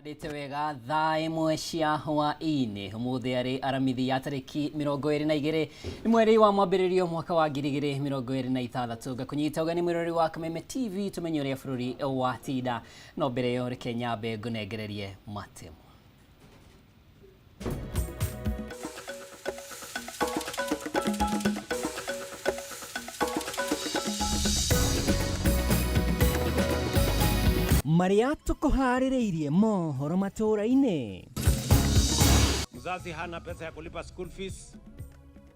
Ndĩte wega thaa ĩmwe cia hwaĩ-inĩ ũmũthĩ arĩ aramithi ya tarĩki 22 nĩ mweri wa mwambĩrĩrio mwaka wa 2026 ngakũnyita ũgeni mwĩroreri wa Kameme TV tũmenye ũrĩa bũrũri watinda no mbere ĩyo reke nyambe ngũnengererie matemo. Maria tukuharĩrĩirie mohoro matũra-inĩ. Mzazi hana pesa ya kulipa school fees,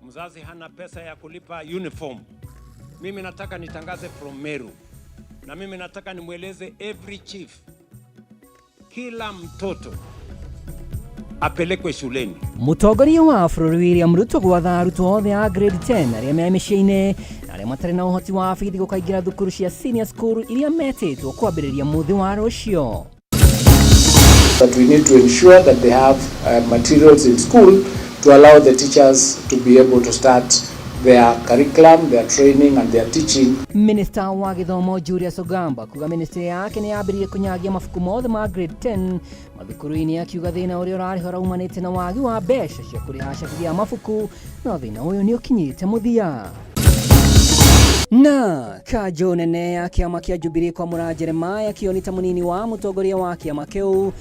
mzazi hana pesa ya kulipa uniform. Mimi nataka nitangaze from Meru, na mimi nataka nimweleze every chief, kila mtoto apelekwe shuleni. Mũtongoria wa bũrũri William Ruto gwatha arutwo othe a grade 10 arĩa me mĩciĩ-inĩ na arĩa matarĩ na ũhoti wa bithi gũkaingĩra thukuru cia senior school iria metĩtwo kwambĩrĩria mũthĩ wa rũciũ. But we need to ensure that they have materials in school to allow the teachers to be able to start their curriculum, their training and their teaching. Minister wa gĩthomo Julius Ogamba kuga ministry yake nĩ yambĩrĩirie kũnyagia mabuku mothe ma grade 10 mathukuru-inĩ, akiuga thĩna ũrĩa ũrarĩ ũraumanĩte na wagi wa mbeca cia kũrĩha acabithia a mabuku, no thĩna ũyũ nĩ ũkinyĩte mũthia. Na kanjũ nene ya kĩama kĩa Jubilee kwamũra Jeremiah Kioni ta mũnini wa mũtongoria wa kĩama kĩu,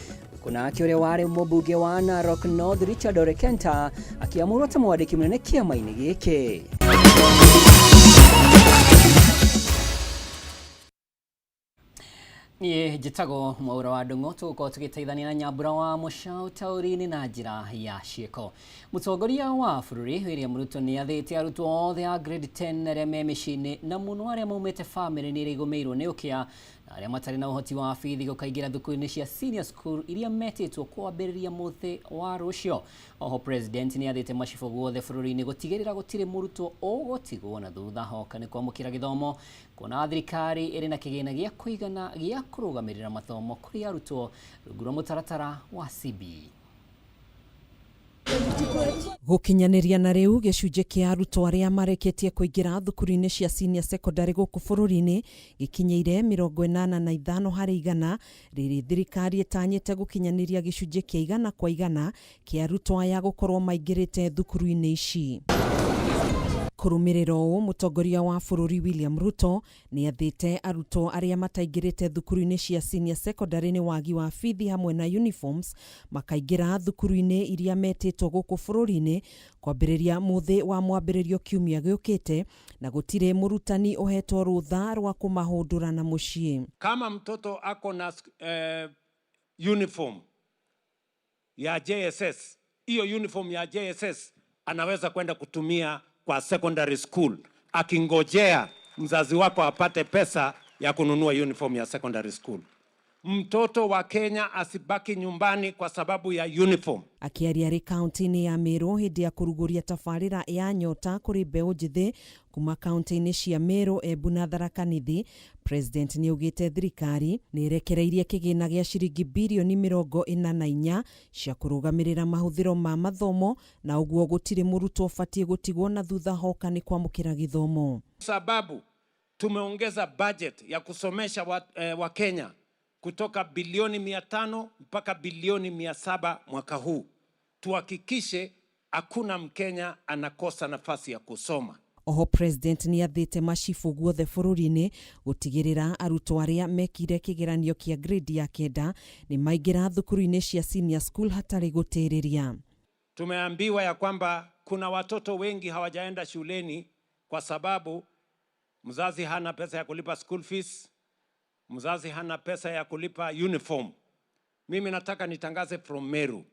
kunake ũrĩa warĩ mũmbunge wa Narok North Richard Ole Kenta akĩamũrwo ta mwandĩki mũnene kĩama-inĩ gĩkĩ. Niĩ njĩtagwo Mwaura wa Ndung'u, tũgũkorwo tũgĩteithania na Nyambura wa Mũcaũ taũri-inĩ na njĩra ya ciĩko. Mũtongoria wa bũrũri William Ruto nĩ athĩte arutwo othe a grade 10 arĩa me mĩciĩ-inĩ na mũno arĩa maumĩte bamĩrĩ-inĩ iria igũmĩirwo nĩ ũkĩa na arĩa matarĩ na ũhoti wa bithi gũkaingĩra thukuru-inĩ cia senior school iria metĩtwo kwambĩrĩria mũthĩ wa rũciũ. Oho president nĩ athĩte macibũ guothe bũrũri-inĩ gũtigĩrĩra gũtirĩ mũrutwo ũgũtigwo na thutha hoka nĩ kwamũkĩra gĩthomo, kuona thirikari ĩrĩ na kĩgĩna gĩa kũigana gĩa kũrũgamĩrĩra mathomo kũrĩ arutwo rungu rwa mũtaratara wa CBE. Gũkinyanĩria na rĩu gĩcunjĩ kĩa arutwo arĩa marĩkĩtie kũingĩra thukuru-inĩ cia senior secondary gũkũ bũrũri-inĩ gĩkinyĩire 85 harĩ igana, rĩrĩ thirikari ĩtanyĩte gũkinyanĩria gĩcunjĩ kĩa 100 kwa 100 kĩa arutwo aya gũkorwo maingĩrĩte thukuru-inĩ ici. Kũrũmĩrĩra ũũ, mũtongoria wa bũrũri William Ruto nĩ athĩte arutwo arĩa mataingĩrĩte thukuru-inĩ cia senior secondary nĩ wagi wa bithi hamwe na uniforms makaingĩra thukuru-inĩ iria metĩtwo gũkũ bũrũri-inĩ kwambĩrĩria mũthĩ wa mwambĩrĩrio kiumia gĩũkĩte, na gũtirĩ mũrutani ũhetwo rũtha rwa kũmahũndũra na mũciĩ. Kama mtoto ako na uniform ya JSS, hiyo uniform ya JSS anaweza kwenda kutumia kwa secondary school akingojea mzazi wako apate pesa ya kununua uniform ya secondary school. Mtoto wa Kenya asibaki nyumbani kwa sababu ya uniform. Akĩaria arĩ kaunti-inĩ ya Meru hĩndĩ ya kũrugũria tabarĩra ya nyota kũrĩ mbeũ njĩthĩ kuma kaunti-inĩ cia Meru, Embu na Tharaka Nithi, President nĩ augĩte thirikari nĩ ĩrekereirie kĩgĩna gĩa ciringi birioni 44 cia kũrũgamĩrĩra mahũthĩro ma mathomo, na ũguo gũtirĩ mũrutwo ũbatiĩ gũtigwo na thutha hoka nĩ kwamũkĩra gĩthomo. Sababu tumeongeza budget ya kusomesha wa Kenya kutoka bilioni 500 mpaka bilioni 700 mwaka huu. Tuhakikishe hakuna Mkenya anakosa nafasi ya kusoma. Oho President nĩ athĩte macibũ guothe bũrũri-inĩ gũtigĩrĩra arutwo arĩa mekire kĩgeranio kĩa grade ya 9 nĩ maingĩra thukuru-inĩ cia senior school hatarĩ gũtĩrĩria. Tumeambiwa ya kwamba kuna watoto wengi hawajaenda shuleni kwa sababu mzazi hana pesa ya kulipa school fees, mzazi hana pesa ya kulipa uniform. Mimi nataka nitangaze from Meru,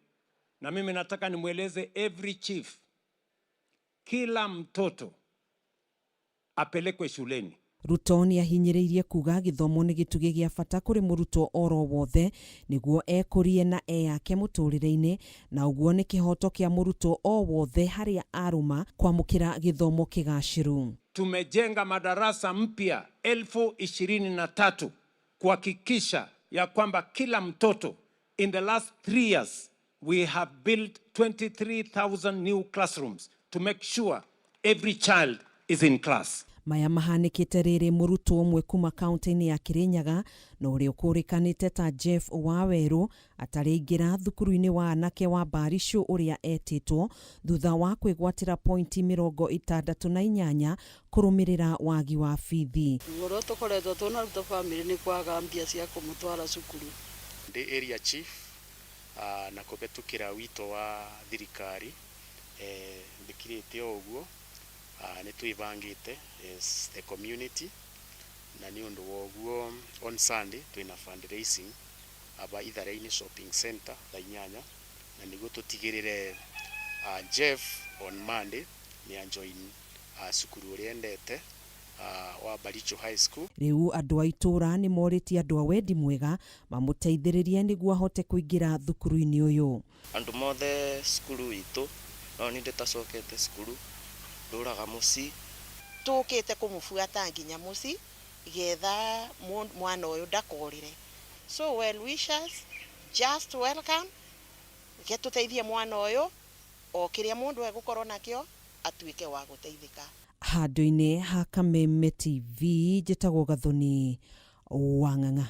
na mimi nataka nimweleze every chief, kila mtoto apelekwe shuleni. Ruto nĩ ahinyĩrĩirie kuga gĩthomo nĩ gĩtugĩ gĩa bata kũrĩ mũrutwo oro wothe nĩguo ekũrie na eyake mũtũrĩre-inĩ, na ũguo nĩ kĩhoto kĩa mũrutwo o wothe harĩa arũma kwamũkĩra gĩthomo kĩgacĩru. Tumejenga madarasa mpya 23,000 kuhakikisha ya kwamba kila mtoto, in the last 3 years we have built 23,000 new classrooms to make sure every child is in class. Maya mahanĩkĩte rĩrĩ mũrutwo ũmwe kuma kaunti-inĩ ya Kirinyaga na ũrĩa ũkũrĩkanĩte ta Jeff Wawerũ atarĩingĩra thukuru-inĩ wa anake wa Barisho ũrĩa etĩtwo thutha wa kwĩgwatĩra pointi 68 kũrũmĩrĩra wagi wa bithi. Ruo rũrĩa tũkoretwo twĩnaruo ta bamĩrĩ nĩ kwaga mbia cia kũmũtwara cukuru. Ndi area chief na kũhetũkĩra wito wa thirikari mbikirite o ũguo nĩ twĩbangĩte as the community na nĩ ũndũ wa ũguo on Sunday twĩna fundraising aba Itharĩ-inĩ shopping center thaa 8 na nĩguo tũtigĩrĩre Jeff on Monday nĩ ajoin cukuru ũrĩa endete wa Baricho High School. Rĩu andũ a itũũra nĩ morĩtie andũ a wendi mwega mamũteithĩrĩrie nĩguo ahote kũingĩra thukuru-inĩ ũyũ. Andũ mothe cukuru itũ no niĩ ndĩtacokete cukuru ndũraga mũciĩ. Tũkĩte kũmũbuata nginya mũciĩ getha mwana ũyũ ndakorĩre. So well wishers, just welcome, getũteithie mwana ũyũ o kĩrĩa mũndũ egũkorwo nakĩo atuĩke wa gũteithĩka. Handũ-inĩ ha Kameme TV njĩtagwo Gathoni Wang'ang'a.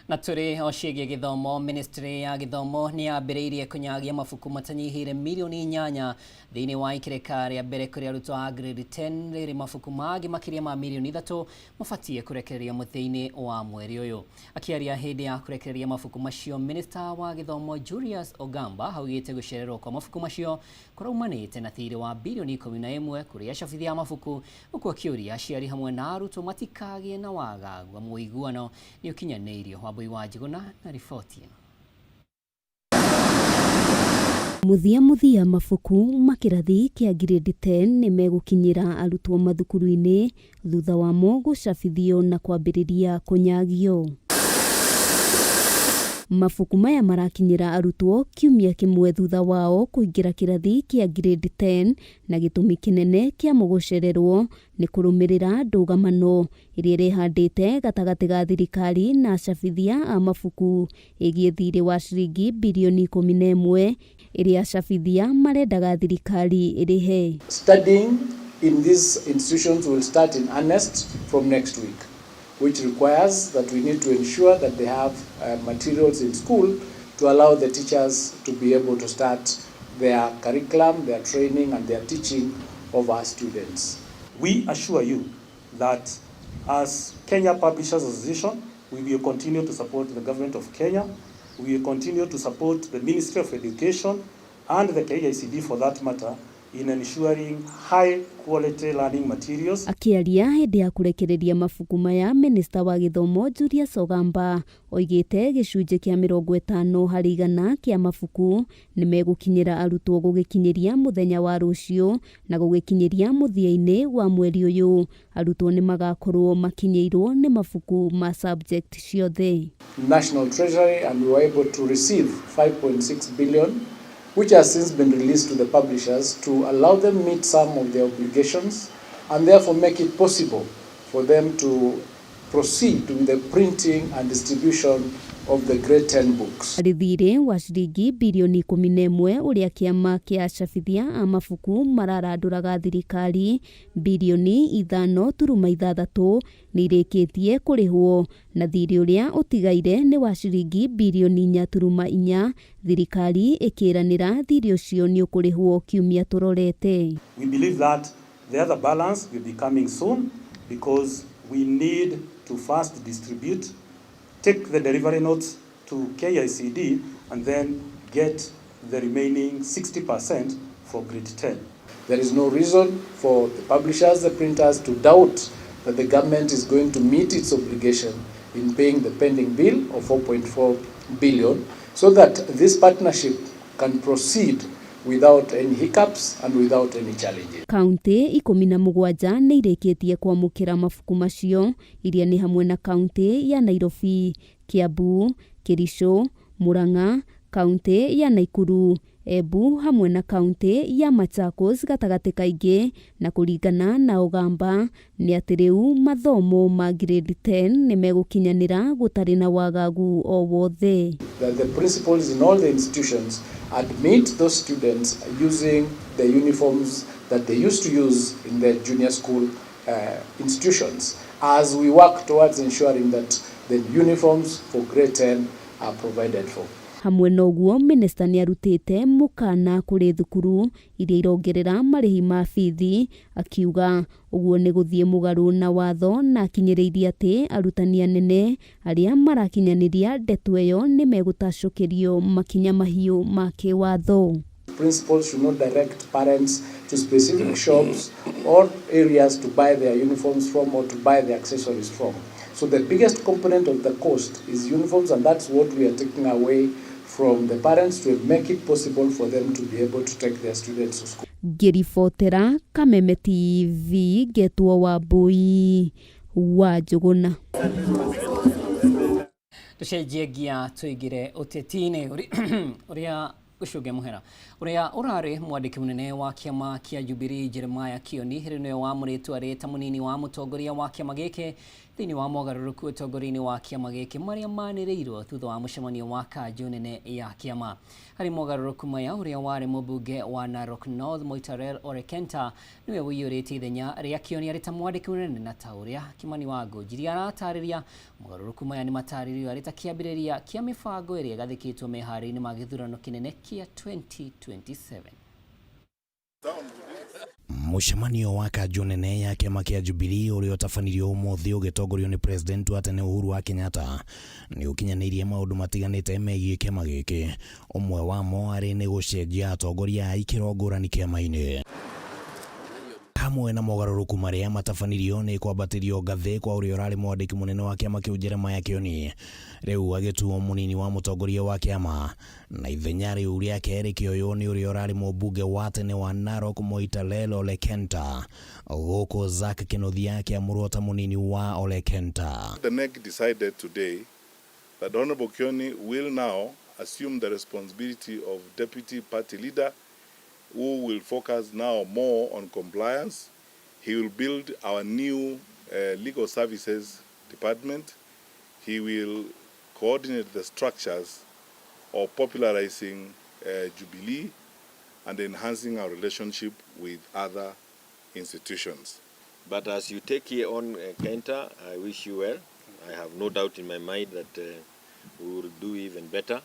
Na tũrĩ o ciĩgiĩ gĩthomo, ministry ya gĩthomo nĩ yambĩrĩirie kũnyagia mabuku matanyihĩire mirioni 8 thĩinĩ wa ikĩrĩka rĩa mbere kũrĩ arutwo a grade 10 rĩrĩ mabuku mangĩ makĩria ma mirioni 3 mabatiĩ kũrekererio mũthia-inĩ wa mweri ũyũ. Akĩaria hĩndĩ ya kũrekereria mabuku macio, minister wa gĩthomo Julius Ogamba augĩte gũcererwo kwa mabuku macio kũraumanĩte na thirĩ wa bilioni 11 kũrĩ acabithia a mabuku, huku akĩũria aciari hamwe na arutwo matikagĩe na wagagu wa mũiguano nĩ ũkinyanĩirio. Wambui wa Njuguna na riboti ĩno. Mũthia mũthia mabuku ma kĩrathi kĩa grade 10 nĩ megũkinyĩra arutwo mathukuru-inĩ thutha wamo gũcabithio na kwambĩrĩria kũnyagio. Mabuku maya marakinyĩra arutwo kiumia kĩmwe thutha wao kũingĩra kĩrathi kĩa grade 10 na gĩtũmi kĩnene kĩamo gũcererwo nĩ kũrũmĩrĩra ndũgamano ĩrĩa ĩrehandĩte gatagatĩ ga thirikari na acabithia a mabuku ĩgiĩ thirĩ wa ciringi bilioni 11 ĩrĩa acabithia marendaga thirikari ĩrĩhe. Studying in these institutions will start in earnest from next week, which requires that we need to ensure that they have materials in school to allow the teachers to be able to start their curriculum, their training and their teaching of our students. We assure you that as Kenya Publishers Association, we will continue to support the government of Kenya, we will continue to support the Ministry of Education and the KICD for that matter in ensuring high quality learning materials. Akĩaria hĩndĩ ya kũrekereria mabuku maya, Minista wa gĩthomo Julius Ogamba oigĩte gĩcunjĩ kĩa 50% kĩa mabuku nĩ megũkinyĩra arutwo gũgĩkinyĩria mũthenya wa rũciũ na gũgĩkinyĩria mũthia-inĩ wa mweri ũyũ arutwo nĩ magakorwo makinyĩirwo nĩ mabuku ma subject ciothe. National Treasury, and we were able to receive 5.6 billion, which has since been released to the publishers to allow them meet some of their obligations and therefore make it possible for them to proceed with the printing and distribution of the grade 10 books. Harĩ thirĩ wa ciringi bilioni 11 ũrĩa kĩama kĩa acabithia a mabuku mararandũraga thirikari, bilioni 5.6 nĩ irĩkĩtie kũrĩhwo na thirĩ ũrĩa ũtigaire nĩ wa ciringi bilioni 4.4, thirikari ĩkĩranĩra thirĩ ũcio nĩ ũkũrĩhwo kiumia tũrorete. We believe that the other balance will be coming soon because we need to first distribute, take the delivery notes to KICD and then get the remaining 60% for grade 10. There is no reason for the publishers, the printers to doubt that the government is going to meet its obligation in paying the pending bill of 4.4 billion so that this partnership can proceed without any hiccups and without any challenges. Kaunti 17 nĩ irĩkĩtie kwamũkĩra mabuku macio iria nĩ hamwe na kaunti ya Nairobi, Kiambu, Kericho, Murang'a, kaunti ya Nakuru, Embu hamwe na kaunti ya Machakos gatagatĩ kaingĩ na kũringana na Ogamba nĩ atĩ rĩu mathomo ma grade 10 nĩ megũkinyanĩra gũtarĩ na wagagu o wothe. That the principals in all the institutions admit those students using the uniforms that they used to use in their junior school institutions, as we work towards ensuring that the uniforms for grade 10 are provided for. Hamwe na ũguo, minista nĩ arutĩte mũkana kũrĩ thukuru iria irongerera marĩhi ma bithi, akiuga ũguo nĩ gũthiĩ mũgarũ na watho, na akinyĩrĩirie atĩ arutani anene arĩa marakinyanĩria ndeto ĩyo nĩ megũtacũkĩrio makinya mahiũ ma kĩwatho. Principals should not direct parents to specific shops or areas to buy their uniforms from or to buy their accessories from. So the biggest component of the cost is uniforms, and that's what we are taking away from the parents to make it possible for them to be able to take their students to school. Ngĩribotera Kameme TV, ngetwo Wambui wa Njũgũna. Tucenjie ngia tuingire uteti-inĩ. Ũrĩa gũcũnge mũhera, ũrĩa ũrarĩ mwandĩki mũnene wa kĩama kĩa Jubilee Jeremiah Kioni rĩu nĩwe wamũrĩtwo arĩ ta mũnini wa mũtongoria wa kĩama gĩkĩ thĩinĩ wa mogarũrũku ũtongoria-inĩ wa kĩama gĩkĩ marĩa manĩrĩirwo thutha wa mũcemanio wa kanjũ nene ya kĩama. Harĩ mogarũrũku maya, ũrĩa warĩ mũmbunge wa Narok North Moitalel Ole Kenta nĩwe ũiyũrĩtie ithenya rĩa Kioni arĩ ta mwandĩki mũnene, na ta ũrĩa Kimani wa Ngũnjiri aratarĩria, mogarũrũku maya nĩ matarĩrio arĩ ta kĩambĩrĩria kĩa mĩbango ĩrĩa ĩgathĩkĩtwo meharĩrio-inĩ ma gĩthurano kĩnene kĩa 2027. Mũcemanio wa kanjũ nene ya kĩama kĩa Jubilee ũrĩa ũtabanirio ũmũthĩ ũgĩtongorio nĩ President wa tene Uhuru wa Kenyatta nĩ ũkinyanĩirie maũndũ matiganĩte megiĩ kĩama gĩkĩ, ũmwe wamo arĩ nĩ gũcenjia atongoria a ikĩro ngũrani kĩama-inĩ. Hamwe na mogarũrũku marĩa matabanirio nĩ kwambatĩrio ngathĩ kwa ũrĩa ũrarĩ mwandĩki mũnene wa kĩama kĩu Jeremiah Kioni, rĩu agĩtuo mũnini wa mũtongoria wa kĩama, na ithenya rĩu rĩake rĩkĩoywo nĩ ũrĩa ũrarĩ mũmbunge wa tene wa Narok Moitalel Ole Kenta, gũkũ Zack Kinuthia akĩamũrwo ta mũnini wa Ole Kenta. The NEC decided today that Honorable Kioni will now assume the responsibility of deputy party leader, who will focus now more on compliance. He will build our new legal services department. He will coordinate the structures of popularizing Jubilee and enhancing our relationship with other institutions. But as you take here on Kenta, I wish you well. I have no doubt in my mind that we will do even better.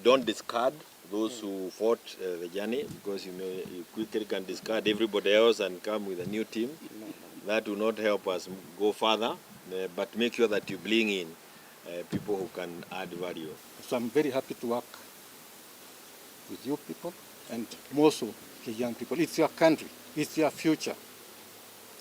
Don't discard those who fought the journey, because you quickly can discard everybody else and come with a new team. That will not help us go further, but make sure that you bring in people who can add value. So I'm very happy to work with you people and more so the young people. It's your country, it's your future,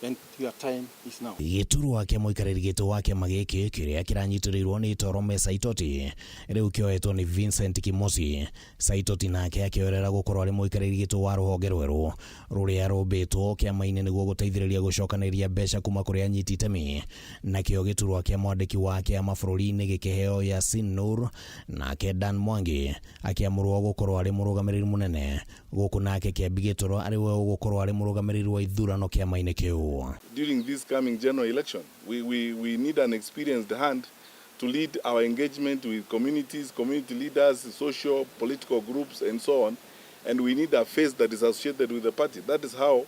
and your time is now. Gĩturwa kĩa mũikarĩri gĩtĩ wa kĩama gĩkĩ kĩrĩa kĩranyitĩrĩirwo nĩ Torome Saitoti rĩu kĩoetwo nĩ Vincent Kimosi. Saitoti nake akĩoerera gũkorwo arĩ mũikarĩri gĩtĩ wa rũhonge rwerũ rũrĩa rũmbĩtwo kĩama-inĩ nĩguo gũteithĩrĩria gũcokanĩrĩria mbeca kuma kũrĩ anyiti itemi. Nakĩo gĩturwa kĩa mwandĩki wa kĩama bũrũri-inĩ gĩkĩheo Yasin Nur, nake Dan Mwangi akĩamũrwo gũkorwo arĩ mũrũgamĩrĩri mũnene, gũkũ nake Kĩambi Gĩtũro arĩ we ũgũkorwo arĩ mũrũgamĩrĩri wa ithurano kĩama-inĩ kĩu. During this coming general election, we need an experienced hand to lead our engagement with communities, community leaders, social, political groups, and so on. And we need a face that is associated with the party. That is how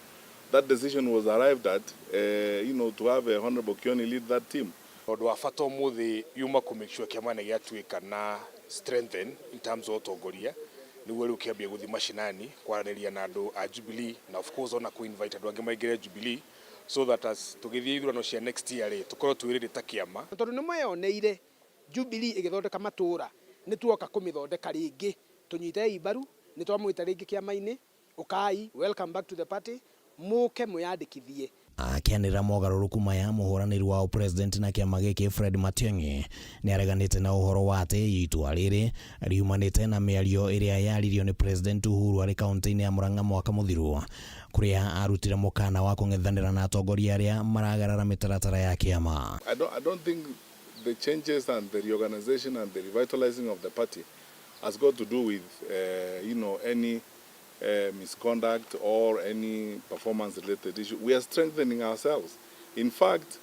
that decision was arrived at, to have a Honorable Kioni lead that team. Ũndũ wa bata ũmũthĩ yuma kũ make sure kĩama nĩ gĩatuĩka na strengthen in terms of ũtongoria, nĩguo rĩu kĩambie gũthiĩ mashinani kwaranĩria na andũ a Jubilee, na of course ona kũ invite andũ angĩ maingĩre Jubilee, so that as tũgĩthiĩ ithurano cia next year rĩ, tũkorwo twĩrĩrĩ ta kĩama. Tondũ nĩ mweyoneire Jubilee ĩgĩthondeka matũra, nĩ tuoka kũmĩthondeka rĩngĩ. Tũnyitei mbaru, nĩ twamwĩta rĩngĩ kĩama-inĩ. Ũkai, welcome back to the party, mũke mwĩyandĩkithie. Akĩanĩrĩra mogarũrũku maya, mũhũranĩri wa president na kĩama gĩkĩ Fred Matiang'i nĩ areganĩte na ũhoro wa atĩ itua rĩrĩ riumanĩte na mĩario ĩrĩa yaririo nĩ President Uhuru arĩ kaunti-inĩ ya Murang'a mwaka mũthiru, kũrĩa arutire mũkana wa kũng'ethanĩra na atongoria arĩa maragarara mĩtaratara ya kĩama. I don't think the changes and the reorganization and the revitalizing of the party has got to do with any misconduct or any performance-related issue. We are strengthening ourselves. In fact,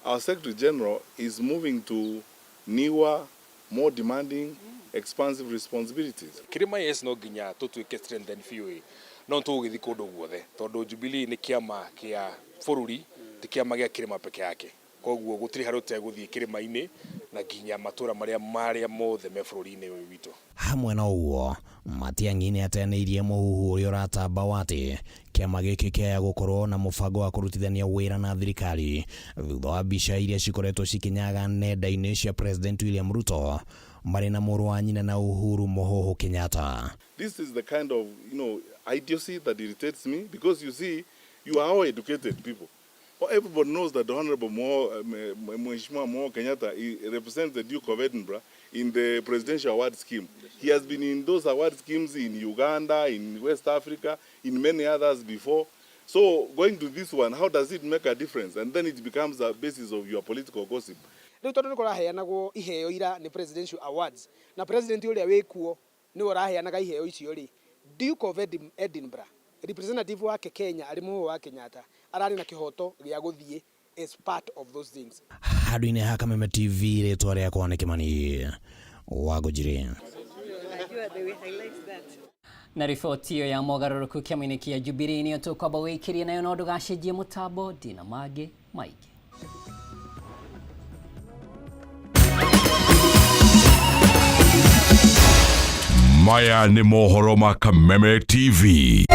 our Secretary General is moving to newer, more demanding, expansive responsibilities. Kirima, yes, no nginya tutuike strengthen biũ ĩ. No tũgũgĩthiĩ kũndũ guothe tondũ Jubilee nĩ kĩama kĩa bũrũri, ti kĩama gĩa kĩrĩma peke yake. Koguo gũtirĩ harĩa ũtegũthiĩ kĩrĩma-inĩ na nginya matũra marĩa marĩa mothe me bũrũri-inĩ ũyũ witũ. Hamwe na ũguo, Matiang'i nĩateanĩirie mũhuhu ũrĩa ũratamba wa atĩ kĩama gĩkĩ kĩaya gũkorwo na mũbango wa kũrutithania wĩra na thirikari thutha wa mbica iria cikoretwo cikĩnyaga nenda-inĩ cia President William Ruto marĩ na mũrũ wa nyina na Uhuru Mũhũhũ Kenyatta. This is the kind of you know idiocy that irritates me because you see you are all educated people. Everybody knows that the Honorable Mheshimiwa Mo Kenyatta, he represents the Duke of Edinburgh in the presidential award scheme. He has been in those award schemes in Uganda, in West Africa, in many others before. So going to this one, how does it make a difference? And then it becomes a basis of your political gossip. Rĩu tondũ nĩ kũraheanagwo iheo ira nĩ presidential awards na president ũrĩa wĩkuo nĩwe ũraheanaga iheo icio rĩ, Duke of Edinburgh representative wake Kenya arĩ mũhũhũ wa Kenyatta ararĩ na kĩhoto gĩa gũthiĩ as part of those things. Handũ-inĩ ha Kameme TV, rĩtwa rĩakwa nĩ Kĩmani wa Ngũnjiri. Na riboti ĩyo ya mogarũrũku kĩama-inĩ kĩa Jubilee nĩyo tũkwamba gũikĩria nayo, no ndũgacenjie mũtambo, ndina mangĩ maingĩ. Maya nĩ mohoro ma Kameme TV.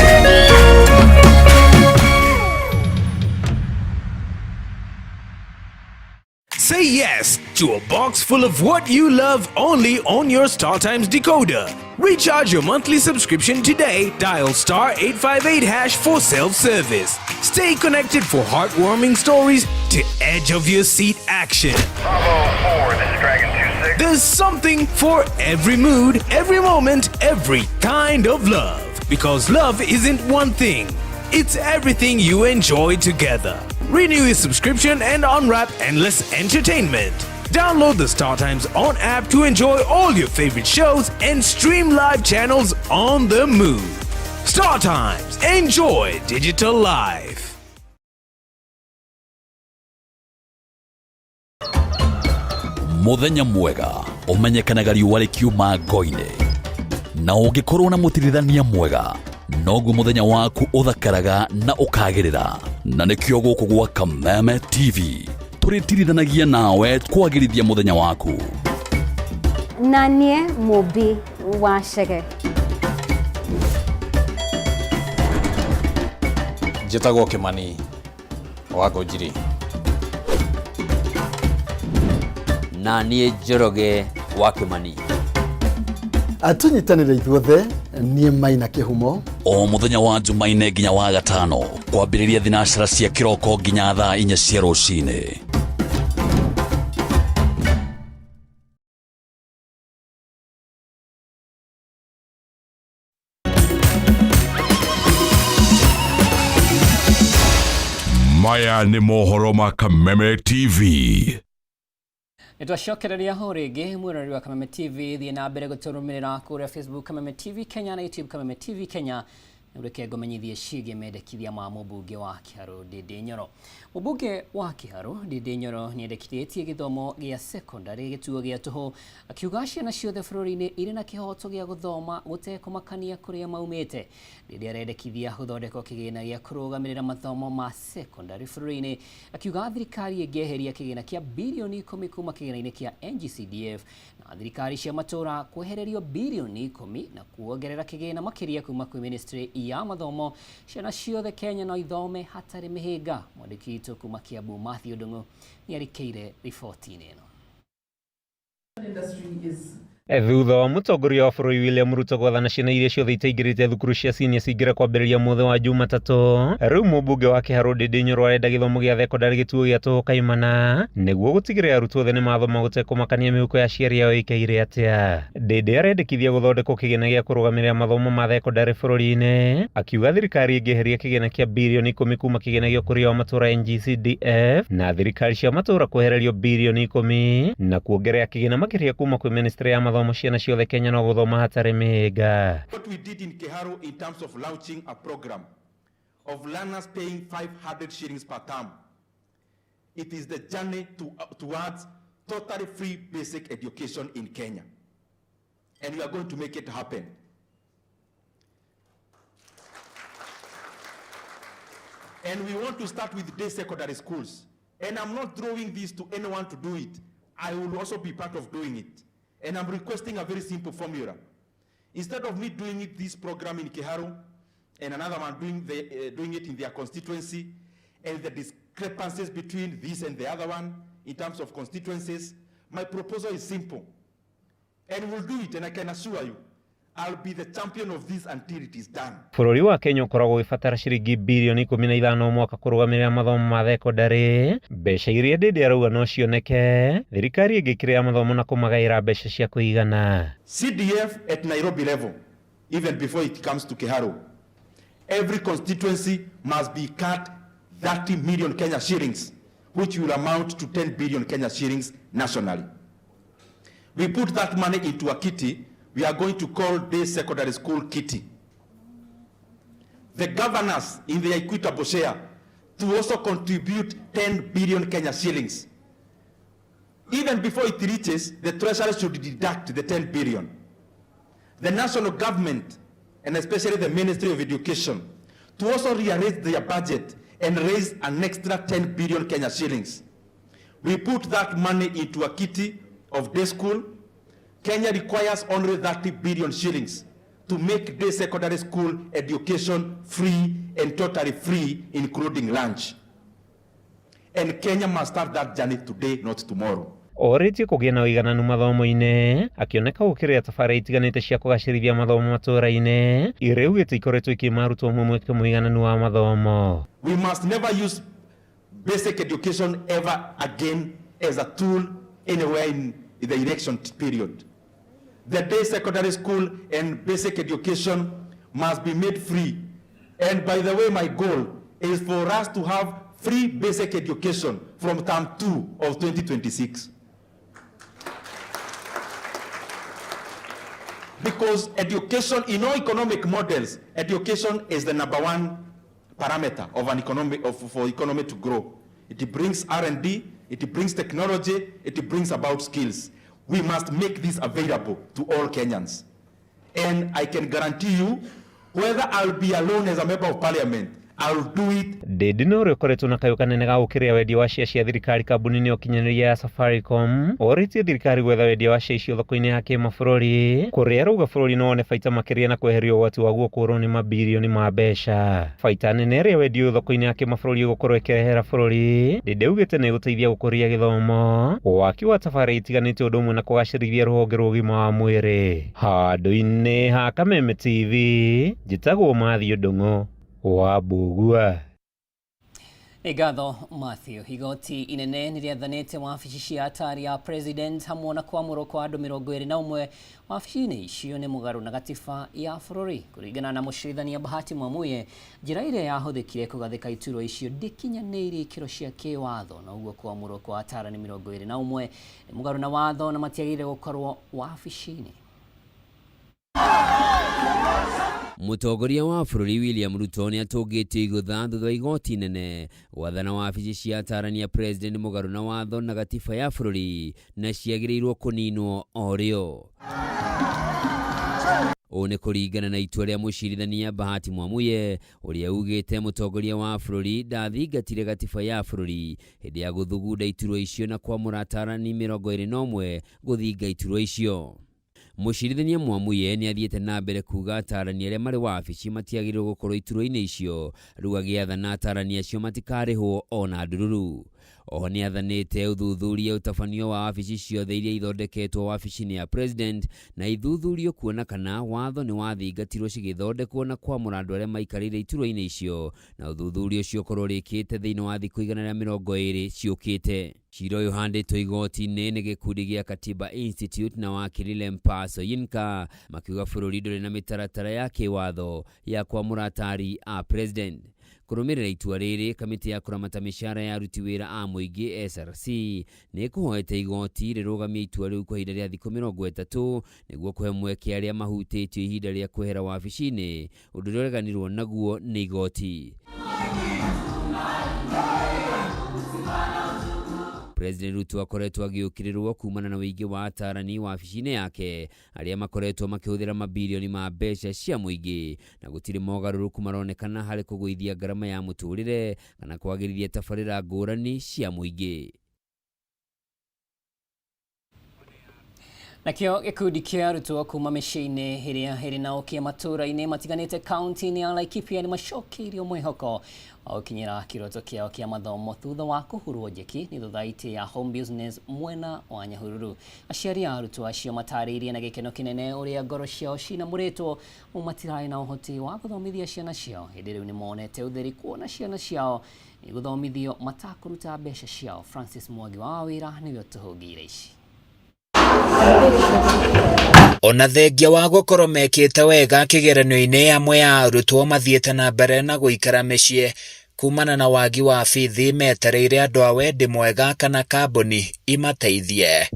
Say yes to a box full of what you love only on your StarTimes decoder. Recharge your monthly subscription today. Dial star 858 hash for self-service. Stay connected for heartwarming stories to edge of your seat action. Bravo 4, this is Dragon 26. There's something for every mood, every moment, every kind of love. Because love isn't one thing. It's everything you enjoy together. Renew your subscription and unwrap endless entertainment. Download the StarTimes On app to enjoy all your favorite shows and stream live channels on the move. StarTimes, enjoy digital life. Muthenya mwega ũmenyekanaga riũa rĩkiuma ngo-inĩ, na ũngĩkorwo na mũtirithania mwega noguo mũthenya waku ũthakaraga na ũkagĩrĩra. Na nĩkĩo gũkũ gwa Kameme TV tũrĩtirithanagia nawe kwagĩrithia mũthenya waku. Na niĩ Mũmbi wa Chege. Njĩtagwo Kĩmani wa Ngũnjiri. Na niĩ Njoroge wa Kĩmani. Tũnyitanĩre ithuothe, niĩ Maina Kĩhumo. O mũthenya wa Jumaine nginya wa gatano kwambĩrĩria thinacara cia kĩroko nginya thaa 4 cia rũcinĩ. Maya nĩ mohoro ma Kameme TV. Nĩ twacokereria ho rĩngĩ mwĩroreri wa Kameme TV, thiĩ na mbere gũtũrũmĩrĩra kũrĩa Facebook Kameme TV Kenya na YouTube Kameme TV Kenya. Reke ngũmenyithie ciĩgiĩ mendekithia ma mũmbunge wa Kiharu Ndindi Nyoro. Mũmbunge wa Kiharu Ndindi Nyoro nĩendekithĩtie gĩthomo gĩa secondary gĩtuo gĩa tũhũ, akiuga ciana ciothe bũrũri-inĩ irĩ na kĩhoto gĩa gũthoma gũtekũmakania kũrĩa maumĩte. Ndindi arendekithia gũthondekwo kĩgĩna gĩa kũrũgamĩrĩra mathomo ma secondary bũrũri-inĩ, akiuga thirikari ĩngĩeheria kĩgĩna kĩa birioni 10 kuma kĩgĩna-inĩ kĩa NGCDF na thirikari cia matũra kwehererio birioni 10 na kuongerera kĩgĩna makĩria kuma kwĩ ministry ya mathomo, ciana ciothe Kenya no ithome hatarĩ mĩhĩnga. Mwandĩki witũ kuma Kiambu Matthew Ndung'u nĩarĩkĩire riboti-inĩ ĩno. Thutha wa mũtongoria wa bũrũri William Ruto gwathana ciana iria ciothe itaingĩrĩte thukuru cia senior cingĩre kwambĩrĩria mũthĩ wa Jumatatũ, rĩu mũmbunge wa Kĩharũ Ndindi Nyoro arenda gĩthomo gĩa thekondarĩ gĩtuo gĩa tũhũ kaimana nĩguo gũtigĩrĩra arutwo othe nĩmathoma gũtekũmakania mĩhuko ya aciari ao ĩikaire atĩa. Ndindi arendekithia gũthondekwo kĩgĩna gĩa kũrũgamĩrĩra mathomo ma thekondarĩ bũrũri-inĩ, akiuga thirikari ĩngĩeheria kĩgĩna kĩa birioni 10 kuma kĩgĩna gĩa ũkũria wa matũũra NGCDF na thirikari cia matũũra kwehererio birioni 10 na kuongerera kĩgĩna makĩria kuma kwĩ ministry ya mathomo, ciana ciothe Kenya no gũthoma hatarĩ mĩhĩnga. What we did in Kiharu in terms of launching a program of learners paying 500 shillings per term, it is the journey towards totally free basic education in Kenya. And we are going to make it happen. And we want to start with day secondary schools. And I'm not throwing this to anyone to do it. I will also be part of doing it. And I'm requesting a very simple formula. Instead of me doing it this program in Kiharu and another one doing, the, doing it in their constituency, and the discrepancies between this and the other one in terms of constituencies, my proposal is simple. And we'll do it, and I can assure you, I'll be the champion of this until it is done. Bũrũri wa Kenya ũkoragwo ũgĩbatara ciringi birioni 15 o mwaka kũrũgamĩrĩra mathomo ma thekondarĩ, mbeca iria Ndindi arauga no cioneke thirikari ĩngĩkĩrĩra mathomo na kũmagaĩra mbeca cia kũigana. CDF at Nairobi level, even before it comes to Kiharu, every constituency must be cut 30 million Kenya shillings, which will amount to 10 billion Kenya shillings nationally. We put that money into a kitty we are going to call this secondary school kitty. The governors in their equitable share to also contribute 10 billion Kenya shillings. Even before it reaches, the treasury should deduct the 10 billion. The national government, and especially the Ministry of Education, to also rearrange their budget and raise an extra 10 billion Kenya shillings. We put that money into a kitty of day school. Kenya requires only 30 billion shillings to make day secondary school education free and totally free, including lunch. And Kenya must start that journey today, not tomorrow. Orĩtie kũgĩe na ũigananu mathomo-inĩ akĩoneka gũkĩrĩra tabarĩra itiganĩte cia kũgacĩrithia mathomo matũra-inĩ iria augĩte ikoretwo ikĩima arutwo amwe mweke mũigananu wa mathomo. We must never use basic education ever again as a tool anywhere in the election period. The day secondary school and basic education must be made free. And by the way, my goal is for us to have free basic education from term 2 of 2026. Because education, in all economic models, education is the number one parameter of an economic, of, for economy to grow. It brings R&D, it brings technology, it brings about skills. We must make this available to all Kenyans. And I can guarantee you, whether I'll be alone as a member of parliament, I'll do it. Ndindi nĩ ũrĩa ũkoretwo na kayũ kanene ga gũkĩrĩra wendia wa share cia thirikari kambuni-inĩ ya ũkinyanĩria ya Safaricom orĩtie thirikari gwetha wendia wa share icio thoko-inĩ ya kĩmabũrũri kũrĩa arauga bũrũri no wone baita makĩria na kweheria ũgwati waguo kũũrwo nĩ mabirioni ma mbeca. Baita nene ĩrĩa wendia ũyũ thoko-inĩ ya kĩmabũrũri ũgũkorwo ĩkĩrehera bũrũri Ndindi augĩte nĩ ĩgũteithia gũkũria gĩthomo, waki wa tabarĩra itiganĩte ũndũ ũmwe na kũgacĩrithia rũhonge rwa ũgima wa mwĩrĩ. Handũ-inĩ ha Kameme TV njĩtagwo Mathew Ndung'u wa Mbugua. Nĩ ngatho Matthew. Igoti inene nĩ rĩathanĩte wabici cia atari a president hamwe na kwamũrwo kwa andũ 21 wabici-inĩ icio nĩ mũgarũ na gatiba ya bũrũri. Kũringana na mũcirithania Bahati Mwamuye, njĩra ĩrĩa yahũthĩkire kũgathĩka iturwa icio ndĩkinyanĩirie ikĩro cia kĩwatho na ũguo kwamũrwo kwa atarani 21 nĩ mũgarũ na watho na matiagĩrĩire gũkorwo wabici-inĩ. Mũtongoria wa bũrũri William Ruto nĩ atũngĩtio igũtha thutha wa igoti inene gwathana wabici cia atarani a president mũgarũ na watho na gatiba ya bũrũri na ciagĩrĩirwo kũninwo o rĩo. Ũũ nĩ kũringana na itua rĩa mũcirithania Bahati Mwamuye ũrĩa ugĩte mũtongoria wa bũrũri ndathingatire gatiba ya bũrũri hĩndĩ ya gũthugunda iturwa icio na kwamũra atarani 21 gũthinga iturwa icio. Mũcirithania Mwamuye nĩ athiĩte na mbere kuga atarani arĩa marĩ wabici matiagĩrĩirwo gũkorwo iturwa-inĩ icio rĩu agĩathana atarani acio matikarĩhwo ona ndururu. Oho nĩ athanĩte ũthuthuria ũtabanio wa wabici ciothe iria ithondeketwo wabici-inĩ ya president na ithuthurio kuona kana watho nĩ wathingatirwo cigĩthondekwo na kwamũra andũ arĩa maikarĩire iturwa-inĩ icio na ũthuthuria ũcio ũkorwo ũrĩkĩte thĩinĩ wa thikũ 120 ciũkĩte. Cira ũyũ ũhandĩtwo igoti-inĩ nĩ gĩkundi gĩa Katiba Institute na wakiri Lempaa Soyinka makiuga bũrũri ndũrĩ na mĩtaratara ya kĩwatho ya kwamũra atari a president. Kũrũmĩrĩra itua rĩrĩ, kamĩtĩ ya kũramata mĩcara ya aruti wĩra a mũingĩ SRC nĩ ĩkũhoete igoti rĩrũgamie itua rĩu kwa ihinda rĩa thikũ 30 nĩguo kũhe mweke arĩa mahutĩtio ihinda rĩa kwehera wabici-inĩ, ũndũ ũrĩa ũreganirwo naguo nĩ igoti. President Ruto akoretwo agĩũkĩrĩrwo kumana na ũingĩ wa atarani wabici-inĩ yake arĩa makoretwo makĩhũthĩra mabirioni ma mbeca cia mũingĩ na gũtirĩ mogarũrũku maronekana harĩ kũgũithia ngarama ya mũtũrĩre kana kwagĩrithia tabarĩra ngũrani cia mũingĩ. Nakĩo gĩkundi kĩa arutwo kuma mĩciĩ-inĩ ĩrĩa ĩrĩ na ũkĩa matũũra-inĩ matiganĩte kaunti-inĩ ya Laikipia nĩ macokeirio mwĩhoko wa gũkinyĩra kĩroto kĩao kĩa mathomo thutha wa kũhurwo njeki nĩ thothaitĩ ya Home Business mwena wa Nyahururu. Aciari a arutwo acio matarĩirie na gĩkeno kĩnene ũrĩa ngoro ciao cinamũrĩtwo ũũ matirarĩ na ũhoti wa gũthomithia ciana ciao hĩndĩ rĩu nĩ monete ũtheri kuona ciana ciao igũthomithio matakũruta mbeca ciao. Francis Mwangi wa Wawĩra nĩwe ũtũhũngĩire ici. Ona thengia wa gũkorwo mekĩte wega kĩgeranio-inĩ, amwe a arutwo mathiĩte na mbere na gũikara mĩciĩ kumana na wagi wa bithi metereire andũ a wendi mwega kana kambuni imateithie.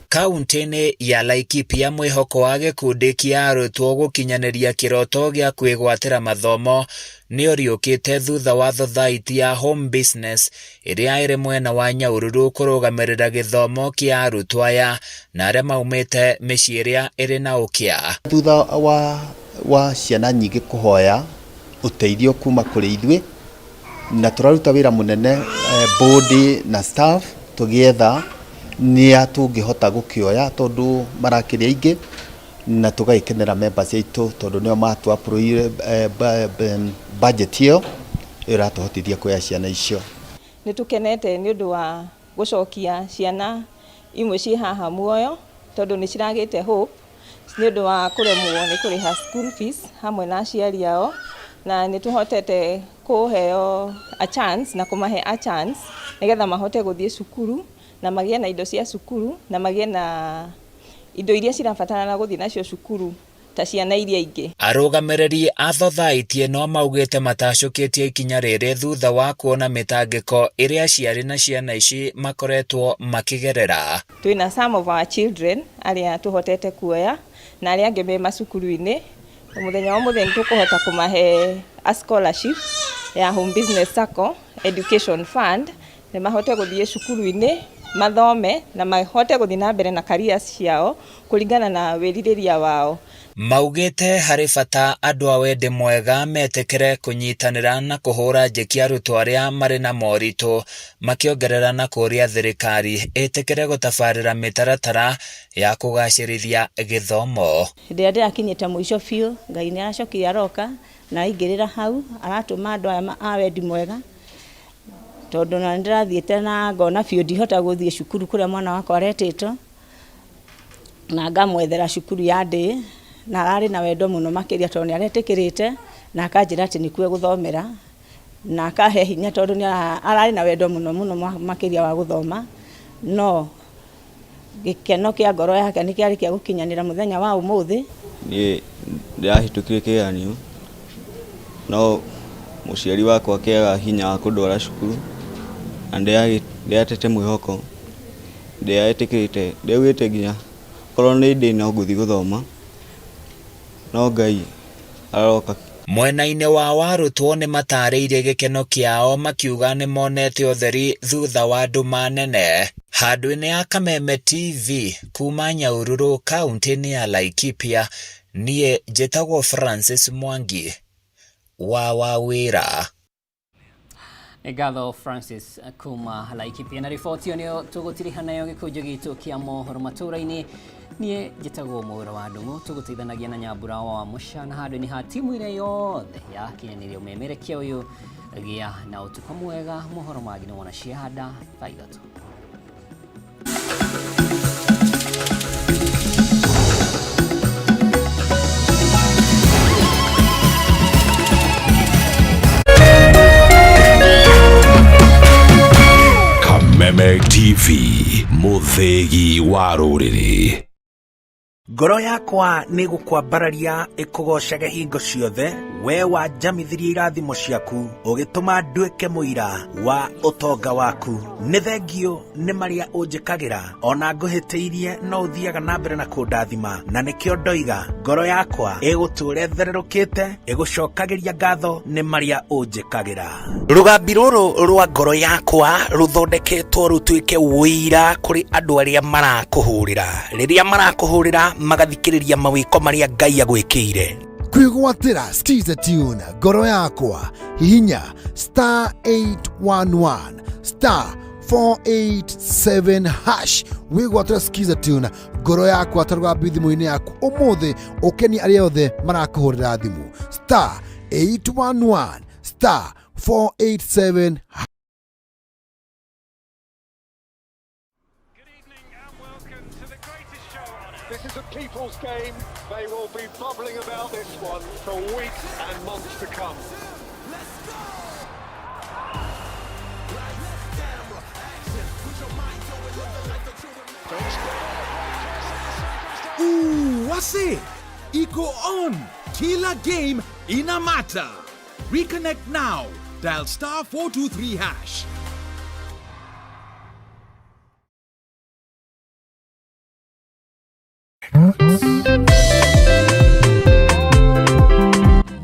Kaunti-inĩ ya Laikipia mwĩhoko wa gĩkundi kĩa arutwo gũkinyanĩria kĩroto gĩa kwĩgwatĩra mathomo nĩ ũriũkĩte thutha wa thothaitĩ ya Home Business ĩrĩa ĩrĩ mwena wa Nyahururu kũrũgamĩrĩra gĩthomo kĩa arutwo aya na arĩa maumĩte mĩciĩ ĩrĩa ĩrĩ na ũkĩa. Thutha wa ciana nyingĩ kũhoya ũteithio kuma kũrĩ ithuĩ, na tũraruta wĩra mũnene board na staff tũgĩetha nĩa tũngĩhota gũkĩoya tondũ marakĩrĩ aingĩ, na tũgagĩkenera members aitũ tondũ nĩo matũ approve budget ĩyo ĩratũhotithia kuoya ciana icio. Nĩ tũkenete nĩ ũndũ wa gũcokia ciana imwe ciĩ haha muoyo tondũ nĩ ciragĩte hope nĩ ũndũ wa kũremwo nĩ kũrĩha school fees hamwe na aciari ao, na nĩ tũhotete kũheo a chance na kũmahe a chance nĩgetha mahote gũthiĩ cukuru na magĩe na indo cia cukuru na magĩe na indo iria cirabatarana gũthiĩ nacio cukuru ta ciana iria ingĩ. Arũgamĩrĩri a thothaitĩ ĩno maugĩte matacũkĩtie ikinya rĩrĩ thutha wa kuona mĩtangĩko ĩrĩa aciari na ciana ici makoretwo makĩgerera. Twĩna some of our children arĩa tũhotete kuoya na arĩa angĩ me macukuru-inĩ. Mũthenya wa mũthenya tũkũhota kũmahe a scholarship ya Home Business Sacco Education Fund nĩ mahote gũthiĩ cukuru-inĩ mathome na mahote gũthiĩ na mbere na careers ciao kũringana na wĩrirĩria wao. Maugĩte harĩ bata andũ a wendi mwega metĩkĩre kũnyitanĩra na kũhũra njeki arutwo arĩa marĩ na moritũ, makĩongerera na kũũria thirikari ĩtĩkĩre gũtabarĩra mĩtaratara ya kũgacĩrithia gĩthomo. Hĩndĩ ĩrĩa ndĩrakinyĩte mũico biũ, Ngai nĩ aracokire aroka na aingĩrĩra hau, aratũma andũ aya a wendi mwega, tondũ na nĩndĩrathiĩte na ngona biũ ndihota gũthiĩ cukuru kũrĩa mwana wakwa aretĩtwo, na ngamwethera cukuru ya ndĩ, na ararĩ na wendo mũno makĩria tondũ nĩ aretĩkĩrĩte na akanjĩra atĩ nĩkuo egũthomera, na akahe hinya tondũ nĩ ararĩ na wendo mũno mũno makĩria wa gũthoma, no gĩkeno kĩa ngoro yake nĩ kĩarĩ kĩa gũkinyanĩra mũthenya wa ũmũthĩ. Niĩ ndĩrahĩtũkire kĩgeranio no mũciari wakwa akĩaga hinya wa kũndwara cukuru na ndĩratete mwĩhoko, ndĩretĩkĩrĩte, ndĩraugĩte nginya korwo nĩ ndĩ no ngũthiĩ gũthoma no Ngai aroka. Mwena-inĩ wa arutwo nĩ matarĩirie gĩkeno kĩao makiuga nĩ monete ũtheri thutha wa nduma nene. Handũ-inĩ ya Kameme TV kuma Nyahururu kaunti-inĩ ya Laikipia, niĩ njĩtagwo Francis Mwangi wa Wawĩra. Nĩ ngatho Francis kuma Laikipia na riboti ĩyo nĩyo tũgũtiriha nayo gĩkũnjo gitũ kĩa mohoro matũũra-inĩ. Niĩ njĩtagwo Mwaura wa Ndung'u, tũgũteithanagia na Nyambura wa Mũca na handũ-inĩ ha timu ĩrĩa yothe yakinyanĩria ũmemerekia ũyũ. Gĩa na ũtukũ mwega, mohoro mangĩ nĩ wona ciahanda thaa 3. Kameme TV, mũthĩgi wa rũrĩrĩ. Ngoro yakwa nĩ gũkwambararia ĩkũgoocage hingo ciothe, we wanjamithirie irathimo ciaku, ũgĩtũma nduĩke mũira wa ũtonga waku. Nĩ thengiũ nĩ marĩa ũnjĩkagĩra, ona ngũhĩtĩirie no ũthiaga na mbere na kũndathima, na nĩkĩo ndoiga ngoro yakwa ĩgũtũũra ĩthererũkĩte, ĩgũcokagĩria ngatho nĩ marĩa ũnjĩkagĩra. Rũgambi rũrũ rwa ngoro yakwa rũthondeketwo rũtuĩke ũira kũrĩ andũ arĩa marakũhũrĩra. Rĩrĩa marakũhũrĩra magathikĩrĩria mawĩko marĩa Ngai agwĩkĩire. Kwĩgwatĩra Skiza Tune ngoro yakwa, hihinya star 811 star 487 hash wĩgwatĩra Skiza Tune ngoro yakwa ta rũgambi thimũ-inĩ yaku ũmũthĩ, ũkenie arĩa othe marakũhũrĩra thimũ, star 811 star 487. This is a people's game. They will be bubbling about this one for weeks and months to come. Ooh, wase iko on. Kila game ina matter. Reconnect now. Dial star 423 hash.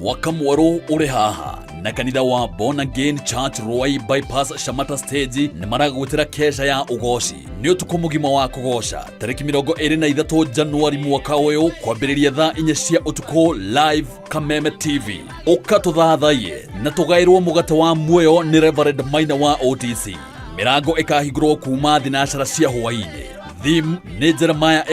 Mwaka mwerũ ũrĩ haha na kanitha wa Born Again Church Ruai Bypass Shamata Stage nĩ maragwĩtĩra kesha ya ũgoci. Nĩ ũtukũ mũgima wa kũgoca tarĩki 23 Januari mwaka ũyũ, kwambĩrĩria thaa 4 cia ũtukũ, live Kameme TV. Ũka tũthathaiye na tũgaĩrwo mũgate wa muoyo nĩ Reverend Maina wa OTC. Mĩrango ĩkahingũrwo kuma thinacara cia hwaĩ-inĩ. Theme nĩ Jeremiah.